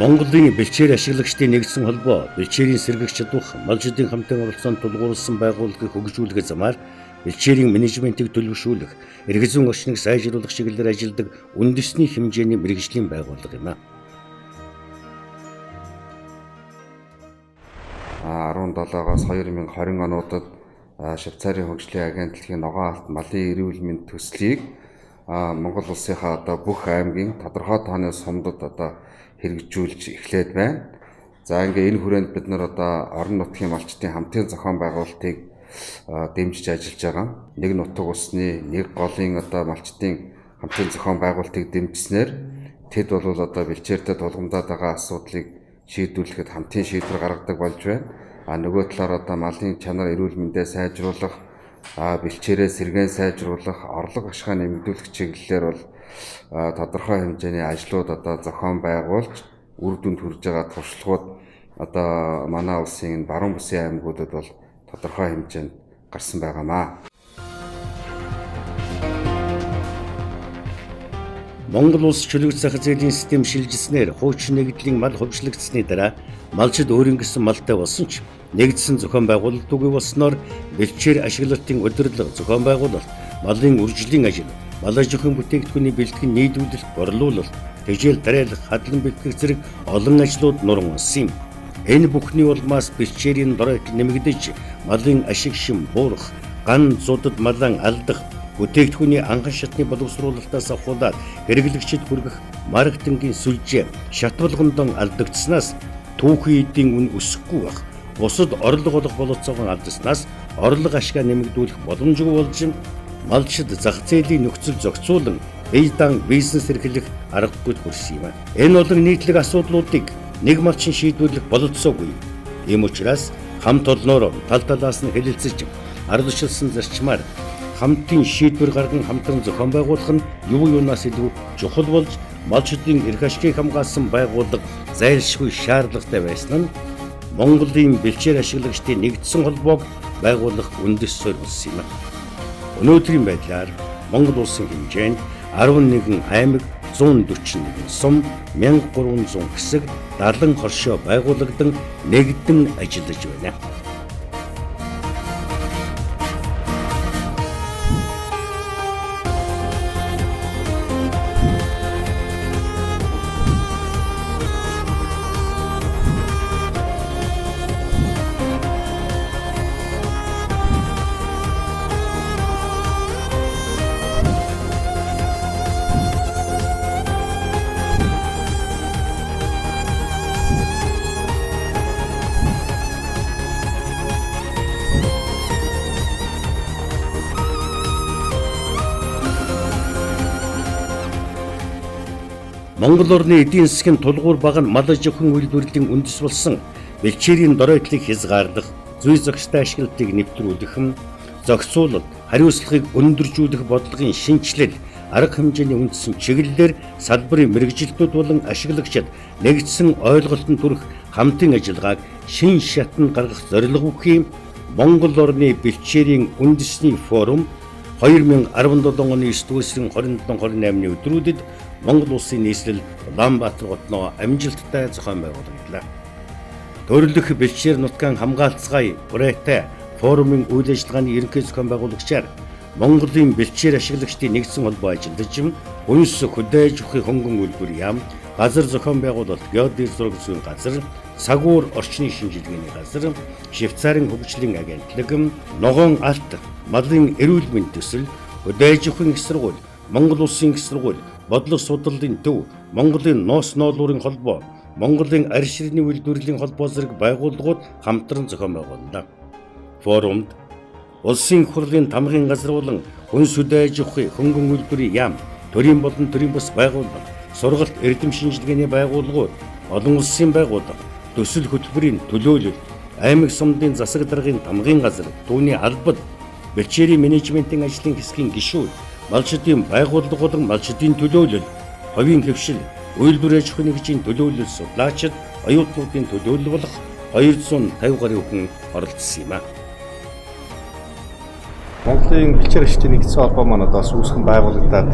Монголын бэлчээр ашиглагчдын нэгдсэн холбоо бэлчээрийн сэргийх чадвах малчдын хамтын оролцоонд тулгуурласан байгууллагыг хөгжүүлэх замаар бэлчээрийн менежментийг төлөвшүүлэх, эрх зүйн орчныг сайжруулах чиглэлээр ажилладаг үндэсний хэмжээний мэргэжлийн байгууллага юм. 17-оос 2020 онуудад Швейцарын хөгжлийн агентлагийн ногоон алт малын эрүүл мэнд төслийг Монгол улсынхаа одоо бүх аймгийн тодорхой тооны сумдад одоо хэрэгжүүлж эхлээд байна. За ингээ энэ хүрээнд бид нар одоо орон нутгийн малчдын хамтын зохион байгуулалтыг дэмжиж ажиллаж байгаа. Нэг нутаг усны нэг голын одоо малчдын хамтын зохион байгуулалтыг дэмжсэнээр тэд бол одоо бэлчээртэй тулгамдаад байгаа асуудлыг шийдвэрлэхэд хамтын шийдвэр гаргадаг болж байна. А нөгөө талаар одоо малын чанар эрүүл мэндээ сайжруулах, бэлчээрээ сэргээн сайжруулах, орлого ашгаа нэмэгдүүлэх чиглэлээр бол тодорхой хэмжээний ажлууд одоо зохион байгуулж үр дүнд хүрж байгаа туршлагууд одоо манай улсын баруун бүсийн аймагуудад бол тодорхой хэмжээнд гарсан байгаамаа. Монгол улс чөлөөт зах зээлийн систем шилжсэнээр хуучин нэгдлийн мал хувьчлагдсаны дараа малчид өөрийн гэсэн малтай болсон ч нэгдсэн зохион байгуулалтгүй болсноор бэлчээр ашиглалтын удирдлага, зохион байгуулалт, малын үржлийн ажил, мал аж ахуйн бүтээгдэхүүний бэлтгэн нийлүүлэлт, борлуулалт, тэжээл тариалах, хадлан бэлтгэх зэрэг олон ажлууд нуран унсан юм. Энэ бүхний улмаас бэлчээрийн доройтол нэмэгдэж, малын ашиг шим буурах, ган зудад малан алдах, бүтээгдэхүүний анхан шатны боловсруулалтаас ахуулаад хэрэглэгчид хүргэх маркетингийн сүлжээ шат болгондон алдагдсанаас түүхий эдийн үн өсөхгүй байх, бусад орлого олох бололцоогоо алдсанаас орлого ашгаа нэмэгдүүлэх боломжгүй болж малчид зах зээлийн нөхцөл зохицуулан бие даан бизнес эрхлэх аргагүйд хүрсэн юм. Энэ олон нийтлэг асуудлуудыг нэг малчин шийдвэрлэх бололцоогүй. Ийм учраас хамт олноор тал талаас нь хэлэлцэж ардчилсан зарчмаар хамтын шийдвэр гарган хамтран зохион байгуулах нь юу юунаас илүү чухал болж малчдын эрх ашигыг хамгаалсан байгууллага зайлшгүй шаардлагатай байсан нь Монголын бэлчээр ашиглагчдын нэгдсэн холбоог байгуулах үндэс суурь болсон юм. Өнөөдрийн байдлаар Монгол улсын хэмжээнд 11 аймаг, 141 сум, 1300 хэсэг 70 хоршоо байгуулагдан нэгдэн ажиллаж байна. Монгол орны эдийн засгийн тулгуур баг нь мал аж ахуйн үйлдвэрлэлийн үндэс болсон бэлчээрийн доройтлыг хязгаарлах, зүй зохистой ашиглалтыг нэвтрүүлэх, зохицуулалт, хариуцлагыг өндөржүүлэх бодлогын шинэчлэл, арга хэмжээний үндсэн чиглэлээр салбарын мэргэжилтнүүд болон ашиглагчид нэгдсэн ойлголтод хүрэх хамтын ажиллагааг шин шатанд гаргах зорилго бүхий Монгол орны бэлчээрийн үндэсний форум 2017 оны 9 дугаар сарын 27 28-ны өдрүүдэд Монгол улсын нийслэл Улаанбаатар хотноо амжилттай зохион байгуулагдлаа. Төрлөх бэлчээр нутгаан хамгаалцгаая урайтай форумын үйл ажиллагааны ерөнхий зохион байгуулагчаар Монголын бэлчээр ашиглагчдын нэгдсэн холбоо ажиллаж, Үнс хөдөө аж ахуйн хөнгөн үйлдвэр яам, газар зохион байгуулалт, геодез зураг зүйн газар, цагуур орчны шинжилгээний газар, Швейцарын хөгжлийн агентлаг, ногоон алт, малын эрүүл мэнд төсөл, хөдөө аж ахуйн их сургууль, Монгол улсын их сургууль, бодлого судлалын төв, Монголын ноос ноолуурын холбоо, Монголын арь ширний үйлдвэрлэлийн холбоо зэрэг байгууллагууд хамтран зохион байгууллаа. Форумд улсын их хурлын тамгын газар болон хүнс хөдөө аж ахуйн хөнгөн үйлдвэрийн яам, төрийн болон төрийн бус байгууллага, сургалт эрдэм шинжилгээний байгууллагууд, олон улсын байгууллага, төсөл хөтөлбөрийн төлөөлөл, аймаг сумдын засаг даргын тамгын газар, түүний албад, бэлчээрийн менежментийн ажлын хэсгийн гишүүд, малчдын байгууллага болон малчдын төлөөлөл, хувийн хэвшил, үйлдвэр аж ахуйн нэгжийн төлөөлөл судлаачид, оюутнуудын төлөөлөл болох 250 гаруй хүн оролцсон юм. Монголын бэлчээр ашигчдын нэгдсэн холбоо маань одоо бас үүсгэн байгуулагдаад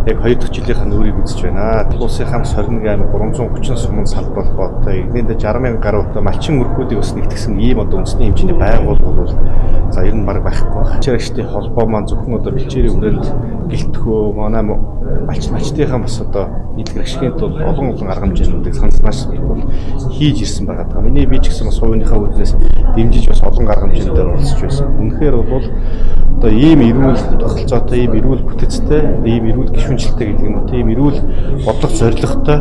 яг 2 дахь жилийнхаа нүүрийг үзэж байна. Улсын 21 аймаг 330 сумын салбар холбоотой нэгнээдээ 60 мянган гаруй одоо малчин мөрхүүдийг бас нэгтгсэн ийм одоо үндэсний хэмжээний байгууллага бол за ер нь баг байхгүй байна. Бэлчээр ашигчдын холбоо маань зөвхөн одоо бэлчээрийн хүрээнд гэлтгөө манай малчдынхаа бас одоо нийтлэг ашигын тулд олон олон арга хэмжээнүүдийг санал санааш бол хийж ирсэн байгаа даа. Миний би ч гэсэн бас хувийнхаа үүднээс дэмжиж бас олон арга хэмжээндээр оролцож байсан. Үнэхээр бол одоо ийм эрүүл тогтолцоотой, ийм эрүүл бүтэцтэй, ийм эрүүл гишүүнчлэлтэй гэдэг юм уу, ийм эрүүл бодлого зорилготой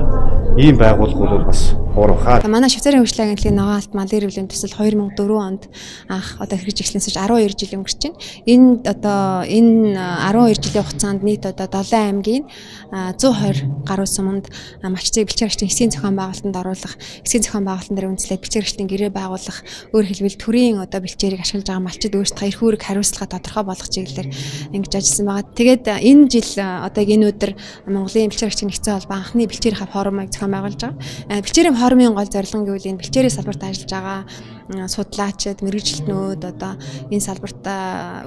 ийм байгууллага бол бас хурвхаа. Манай Швейцарын хөгжлийн агентлагийн ногоон алт малын эрүүл төсөл 2004 онд анх одоо хэрэгжиж эхэлснээс 12 жил өнгөрч байна. Энэ одоо энэ 12 жилийн хугацаанд нийт одоо 7 аймгийн 120 гаруй суманд малчдыг бэлчээр ашигчдын хэсгийн зохион байгуулалтанд оруулах, хэсгийн зохион байгуулалтын дээр үндэслээд бэлчээр ашигчдын гэрээ байгуулах, өөрөөр хэлбэл төрийн одоо бэлчээрийг ашиглаж байгаа малчид өөрсдөө эрх үүрэг хариуцлага тодорхой болгох чиглэлээр ингэж ажилласан байгаа. Тэгээд энэ жил одоо энэ өдөр Монголын бэлчээр ашигчдын нэгдсэн холбоо анхны бэлчээр форумыг зохион байгуулж байгаа. Бэлчээрийн форумын гол зорилго гэвэл энэ бэлчээрийн салбарт ажиллаж байгаа судлаачид, мэргэжилтнүүд одоо энэ салбарт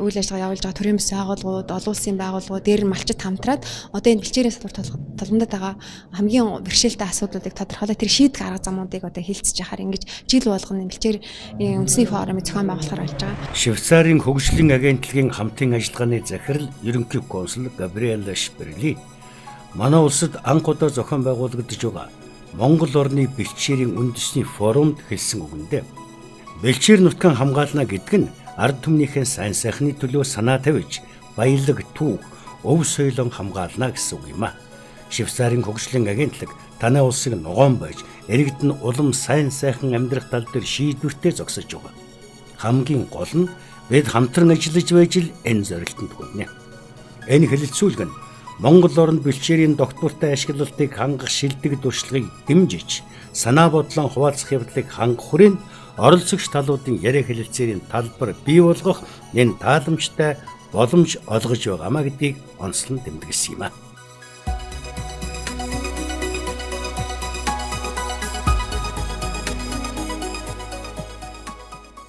үйл ажиллагаа явуулж байгаа төрийн бус байгууллагууд, олон улсын байгууллагууд, дээр нь малчид хамтраад одоо энэ бэлчээрийн салбарт тулгамдаад байгаа хамгийн бэрхшээлтэй асуудлуудыг тодорхойлоод тэр шийдэх арга замуудыг одоо хилцэж яхаар ингэж жил болгоно бэлчээрийн үндэсний форумыг зохион байгуулахаар болж байгаа. Швейцарын хөгжлийн агентлагийн хамтын ажиллагааны захирал ерөнхий консул Габриэла Шперли манай улсад анх удаа зохион байгуулагдаж байгаа Монгол орны бэлчээрийн үндэсний форумд хэлсэн үгэндээ бэлчээр нутгийн хамгаална гэдэг нь ард түмнийхээ сайн сайхны төлөө санаа тавьж баялаг түүх өв соёлон хамгаална гэсэн үг юм а. Швейцарын хөгжлийн агентлаг танай улсыг ногоон байж иргэд нь улам сайн сайхан амьдрах тал дээр шийдвэртэй зогсож байгаа. Хамгийн гол нь бид хамтран ажиллаж байж л энэ зорилтод хүрнэ. Энэ хэлэлцүүлэг нь Монгол оронд бэлчээрийн тогтвортой ашиглалтыг хангах шилдэг туршлагыг дэмжиж, санаа бодлон хуваалцах явдлыг хангах хүрээнд оролцогч талуудын яриа хэлэлцээрийн талбар бий болгох энэ тааламжтай боломж олгож байгаамаа гэдгийг онцлон тэмдэглэсэн юм а.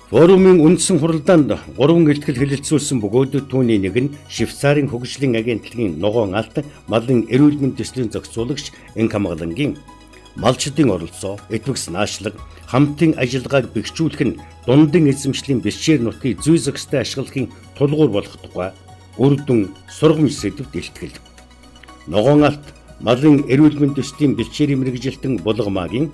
Форумын үндсэн хуралдаанд 3 илтгэл хэлэлцүүлсэн бөгөөд түүний нэг нь Швейцарын хөгжлийн агентлагийн ногоон алт малын эрүүл мэндийн төслийн зохицуулагч Энхамгалангийн малчдын оролцоо, итгэвс наашлаг, хамтын ажиллагааг бэхжүүлэх нь дундын эзэмшлийн бэлчээр нутгийг зүй зохистой ашиглахын тулгуур болох тухай үр дүн сургамж сэдэвт илтгэл. Ногоон алт малын эрүүл мэндийн төслийн бэлчээрийн мэргэжилтэн Булгамаагийн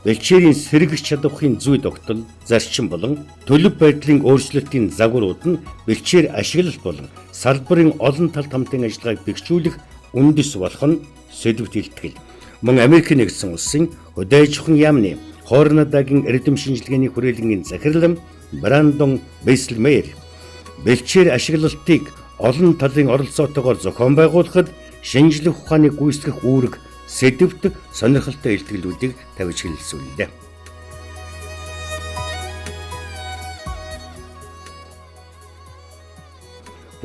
бэлчээрийн сэргэх чадварын зүй тогтол, зарчим болон төлөв байдлын өөрчлөлтийн загварууд нь бэлчээр ашиглалт болон салбарын олон талт хамтын ажиллагааг бэхжүүлэх үндэс болох нь сэдэвт илтгэл. Мөн Америк нэгдсэн улсын хөдөө аж ахуйн яамны Хорнодагийн эрдэм шинжилгээний хүрээлэнгийн захирал Брандон Бэслмейер бэлчээр ашиглалтыг олон талын оролцоотойгоор зохион байгуулахад шинжлэх ухааны гүйцэтгэх үүрэг сэдэвт сонирхолтой илтгэлүүдийг тавьж хэлэлцүүллээ.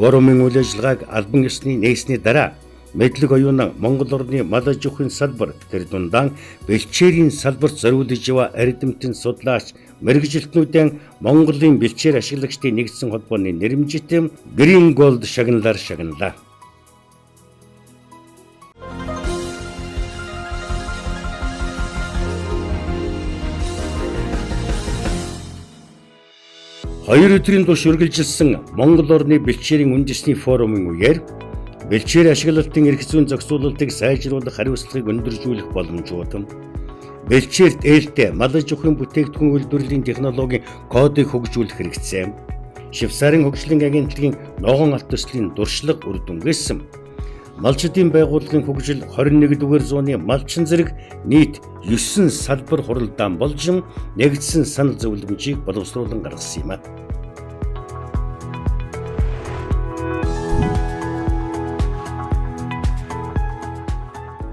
Форумын үйл ажиллагааг албан ёсны нээсний дараа мэдлэг оюун Монгол орны мал аж ахуйн салбар тэр дундаа бэлчээрийн салбарт зориулж яваа эрдэмтэн судлаач мэргэжилтнүүдийн Монголын бэлчээр ашиглагчдын нэгдсэн холбооны нэрэмжит Green Gold шагналаар шагналаа. Хоёр өдрийн турш үргэлжилсэн Монгол орны бэлчээрийн үндэсний форумын үеэр бэлчээр ашиглалтын эрх зүйн зохицуулалтыг сайжруулах хариуцлагыг өндөржүүлэх боломжууд, бэлчээрт ээлтэй мал аж ахуйн бүтээгдэхүүн үйлдвэрлэлийн технологийн кодыг хөгжүүлэх хэрэгцээ, Швейцарын хөгжлийн агентлагийн ногоон алт төслийн туршлага үр дүнгээсэн малчдын байгууллагын хөгжил 21-р зууны малчин зэрэг нийт 9 салбар хуралдаан болж нэгдсэн санал зөвлөмжийг боловсруулан гаргасан юм а.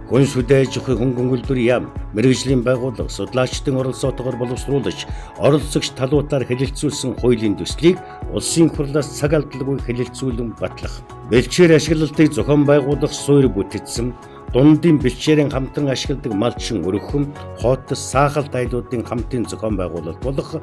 Хүн сүдэ аж ахуйн хөнгөн үйлдвэр яам, мэргэжлийн байгууллага, судлаачдын оролцоотойгоор боловсруулж, оролцогч талуудаар хэлэлцүүлсэн хуулийн төслийг улсын хурлаас цаг алдалгүй хэлэлцүүлэн батлах, бэлчээр ашиглалтыг зохион байгуулах суурь бүтээсэн, дундын бэлчээрийн хамтран ашигладаг малчин өрхөн, хот, саахалт айлуудын хамтын зохион байгуулалт болох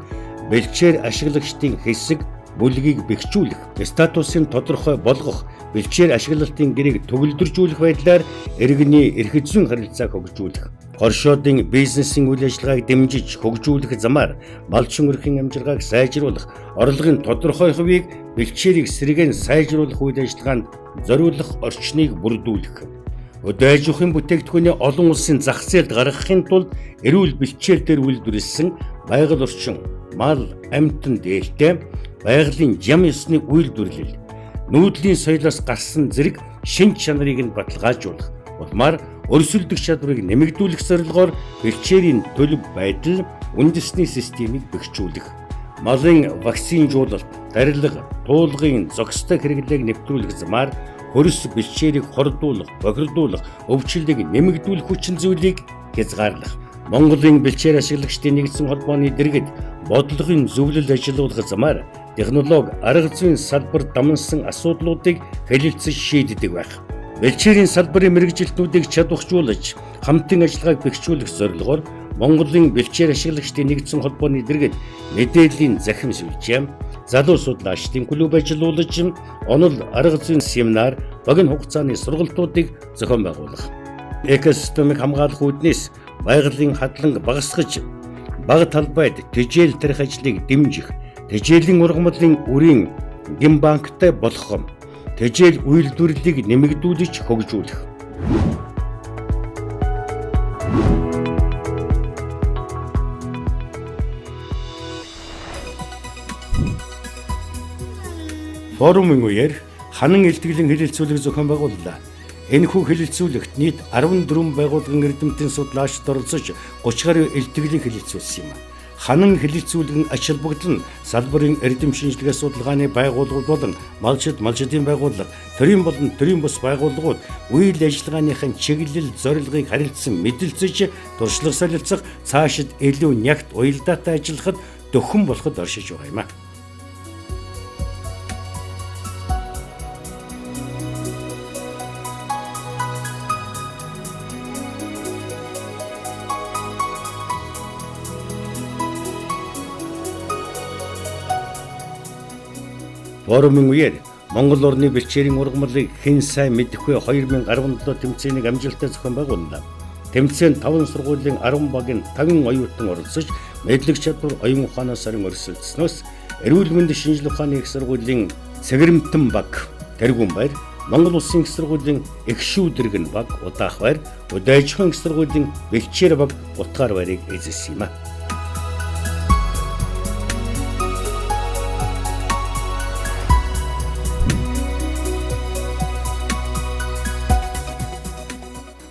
бэлчээр ашиглагчдын хэсэг бүлгийг бэхжүүлэх, статусын тодорхой болгох, бэлчээр ашиглалтын гэрээг төгөлдржүүлэх байдлаар иргэний эрх зүйн харилцааг хөгжүүлэх, хоршоодын бизнесийн үйл ажиллагааг дэмжиж хөгжүүлэх замаар малчин өрхийн амжиргааг сайжруулах, орлогын тодорхой хувийг бэлчээрийг сэргээн сайжруулах үйл ажиллагаанд зориулах орчныг бүрдүүлэх. Хөдөө аж ахуйн бүтээгдэхүүний олон улсын зах зээлд гаргахын тулд эрүүл бэлчээр дээр үйлдвэрлэсэн байгаль орчин, мал, амьтан дээлтэй байгалийн жам ёсны үйлдвэрлэл, нүүдлийн соёлоос гарсан зэрэг шинж чанарыг нь баталгаажуулах, улмаар өрсөлдөх чадварыг нэмэгдүүлэх зорилгоор бэлчээрийн төлөв байдал, үндэсний системийг бэхжүүлэх, малын вакцинжуулалт, дарилга, туулгын зохистой хэрэглээг нэвтрүүлэх замаар хөрс бэлчээрийг хордуулах, бохирдуулах, өвчлөлийг нэмэгдүүлэх хүчин зүйлийг хязгаарлах. Монголын бэлчээр ашиглагчдын нэгдсэн холбооны дэргэд бодлогын зөвлөл ажилуулах замаар технологи, арга зүйн салбар дамнасан асуудлуудыг хэлэлцэж шийддэг байх. Бэлчээрийн салбарын мэргэжилтнүүдийг чадваржуулж, хамтын ажиллагааг бэхжүүлэх зорилгоор Монголын бэлчээр ашиглагчдын нэгдсэн холбооны дэргэд мэдээллийн захим сүлжээ, залуу судлаачдын клуб ажилуулж, онол арга зүйн семинар, богино хугацааны сургалтуудыг зохион байгуулах. Экосистемийг хамгаалах үүднээс байгалийн хадланг багасгаж, бага талбайд тэжээл тарих ажлыг дэмжих, тэжээлийн ургамлын үрийн ген банктай болгох, тэжээл үйлдвэрлэлийг нэмэгдүүлж хөгжүүлэх. Форумын үеэр ханан илтгэлийн хэлэлцүүлэг зохион байгууллаа. Энэхүү хэлэлцүүлэгт нийт 14 байгууллагын эрдэмтэн судлаачид оролцож 30 гаруй илтгэлийг хэлэлцүүлсэн юм. Ханан хэлэлцүүлгэн ач холбогдол нь салбарын эрдэм шинжилгээ судалгааны байгууллагууд болон малчид, малчдын байгууллага, төрийн болон төрийн бус байгууллагууд үйл ажиллагааныхын чиглэл зорилгыг харилцан мэдэлцэж, туршлага солилцох, цаашид илүү нягт уялдаатай ажиллахад дөхөн болоход оршиж байгаа юм а. Форумын үеэр Монгол орны бэлчээрийн ургамлыг хэн сайн мэдэх вэ 2017 тэмцээнийг амжилттай зохион байгууллаа. Тэмцээнд 5 сургуулийн 10 багийн 50 оюутан оролцож, мэдлэг чадвар, оюун ухаанаас сорин өрсөлдснөөс эрүүл мэндийн шинжилгээ ухааны их сургуулийн Цэгэрэмтэн баг Тэргүүн баяр, Монгол Улсын их сургуулийн Эгшүүдэргэн баг Удаах баяр, Хөдөө аж ахуйн их сургуулийн Бэлчээр баг Утгаар баярыг эзэлсэн юм а.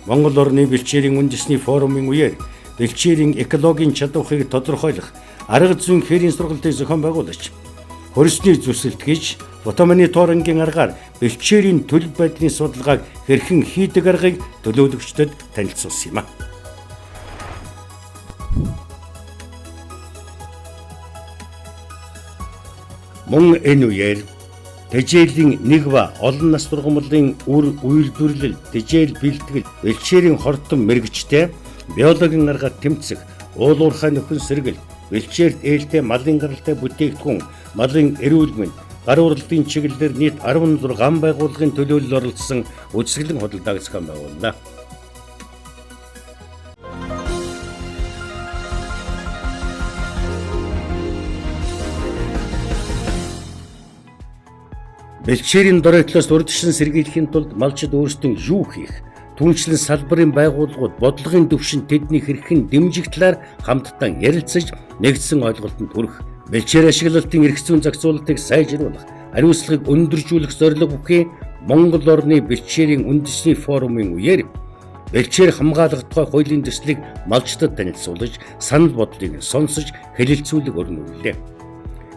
Монгол орны бэлчээрийн үндэсний форумын үеэр бэлчээрийн экологийн чадварыг тодорхойлох арга зүйн хээрийн сургалтыг зохион байгуулж, хөрсний зүсэлт гэж фотомониторингийн аргаар бэлчээрийн төлөв байдлын судалгааг хэрхэн хийдэг аргыг төлөөлөгчдөд танилцуулсан юм а. Мөн энэ үеэр тэжээлийн нэг ба олон нас ургамлын үр үйлдвэрлэл, тэжээл бэлтгэл, бэлчээрийн хортон мэрэгчтэй биологийн аргаар тэмцэх, уул уурхай нөхөн сэргэл, бэлчээрт ээлтэй малын гаралтай бүтээгдэхүүн, малын эрүүл мэнд, гар уралдын чиглэлээр нийт 16 байгууллагын төлөөлөл оролцсон үзэсгэлэн худалдааг зохион байгууллаа. Бэлчээрийн доройтлоос урьдчилан сэргийлэхийн тулд малчид өөрсдөө юу хийх, түүнчлэн салбарын байгууллагууд бодлогын түвшинд тэдний хэрхэн дэмжих талаар хамтдаа ярилцаж нэгдсэн ойлголтод хүрэх, бэлчээр ашиглалтын эрх зүйн зохицуулалтыг сайжруулах, хариуцлагыг өндөржүүлэх зорилго бүхий Монгол орны бэлчээрийн үндэсний форумын үеэр бэлчээр хамгаалах тухай хуулийн төслийг малчдад танилцуулж, санал бодлыг сонсож хэлэлцүүлэг өрнүүллээ.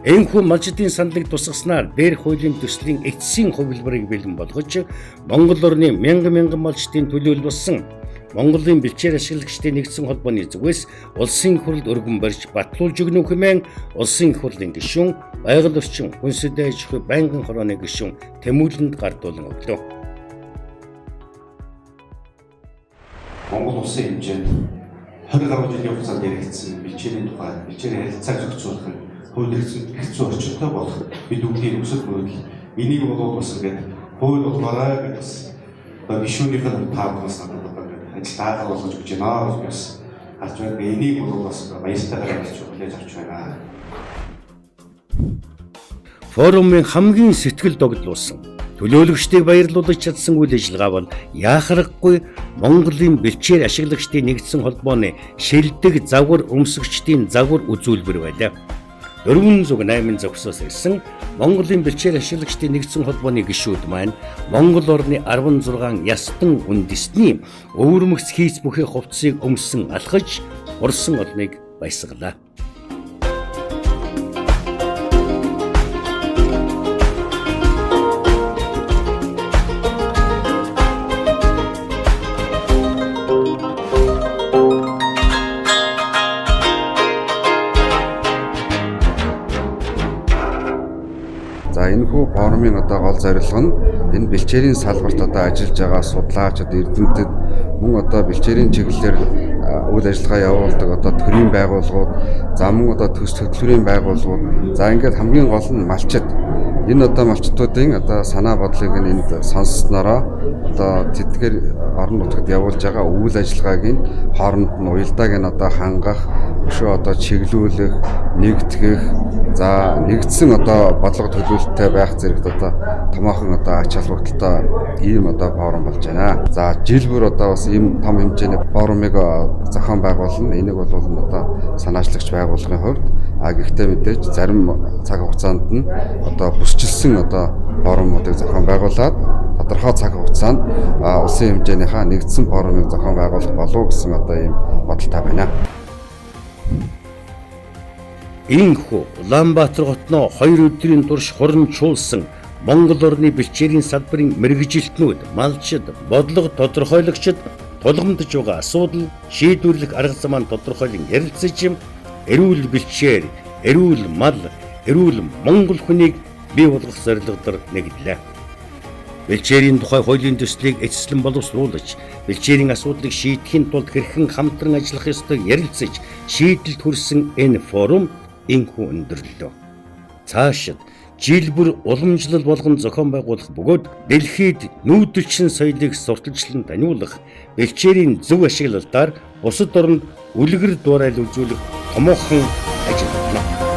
Энэхүү малчдын саналыг тусгаснаар дээрх хуулийн төслийн эцсийн хувилбарыг бэлэн болгож, Монгол орны мянган мянган малчдын төлөөлөл болсон Монголын бэлчээр ашиглагчдын нэгдсэн холбооны зүгээс улсын их хурлд өргөн барьж батлуулж өгнө хэмээн улсын их хурлын гишүүн, байгаль орчин, хүнсэдээ аж ахуй байнгын хорооны гишүүн Тэмүүлэнд гардуулан өглөө. Монгол улсын хэмжээнд 20 гаруй жилийн хугацаанд яригдсан бэлчээрийн тухай, бэлчээрийн харилцааг зохицуулах нь хууль эрх зүйн орчинтой болох бид бүхний өсөт мөрөдөл. Энийг бол бас ингээд хууль болоорой гэж бас одоо гишүүнийх нь таамаглаас надад одоо ингээд ажил даалга болгож өгч байна гэж бас харж байна. Энийг бол бас баяртайгаар ажиллаж хүлээж авч байна. Форумын хамгийн сэтгэл догдлуулсан, төлөөлөгчдийг баярлуулж чадсан үйл ажиллагаа бол яахаргагүй Монголын бэлчээр ашиглагчдын нэгдсэн холбооны шилдэг загвар өмсөгчдийн загвар үзүүлбэр байлаа. 408 зохисоос ирсэн Монголын бэлчээр ашиглагчдын нэгдсэн холбооны гишүүд маань Монгол орны 16 ястан үндэстний өвөрмөгц хийц бүхий хувцсыг өмсөн алхаж урсан олныг баясгалаа. За энэхүү форумын одоо гол зорилго нь энэ бэлчээрийн салбарт одоо ажиллаж байгаа судлаачид, эрдэмтэд, мөн одоо бэлчээрийн чиглэлээр үйл ажиллагаа явуулдаг одоо төрийн байгууллагууд, за мөн одоо төс хөтөлбөрийн байгууллагууд, за ингээд хамгийн гол нь малчид. Энэ одоо малчдуудын одоо санаа бодлыг энд сонсснороо одоо тэдгээр орон нутгад явуулж байгаа үйл ажиллагааг нь хооронд нь уялдааг нь одоо хангах, өшөө одоо чиглүүлэх, нэгтгэх, за нэгдсэн одоо бодлого төлөвлөлттэй байх зэрэгт одоо томоохон одоо ач холбогдолтой ийм одоо форум болж байна. За жил бүр одоо бас ийм том хэмжээний форумыг зохион байгуулна. Энийг бол одоо санаачлагч байгууллагын хувьд, а гэхдээ мэдээж зарим цаг хугацаанд нь одоо бүсчилсэн одоо форумуудыг зохион байгуулад тодорхой цаг хугацаанд улсын хэмжээнийхээ нэгдсэн форумыг зохион байгуулах болов гэсэн одоо ийм бодолтой байна. Ийхүү Улаанбаатар хотноо 2 өдрийн турш хуримчуулсан Монгол орны бэлчээрийн салбарын мэргэжилтнүүд, малчид, бодлого тодорхойлогчид тулгамдж байгаа асуудал шийдвэрлэх арга зам тодорхойлон ярилцаж, эрүүл бэлчээр, эрүүл мал, эрүүл монгол хүнийг бий болгох зорилгоор нэгдлээ. Бэлчээрийн тухай хуулийн төслийг эцэслэн боловсруулж, бэлчээрийн асуудлыг шийдэхин тулд хэрхэн хамтран ажиллах ёстойг ярилцаж, шийдэлд хүрсэн энэ форум энэхүү өндөрлөө. Цаашид жил бүр уламжлал болгон зохион байгуулах бөгөөд дэлхийд нүүдэлчин соёлыг сурталчлан таниулах, бэлчээрийн зөв ашиглалтаар бусад оронд үлгэр дуурайл үзүүлэх томоохон ажил болно.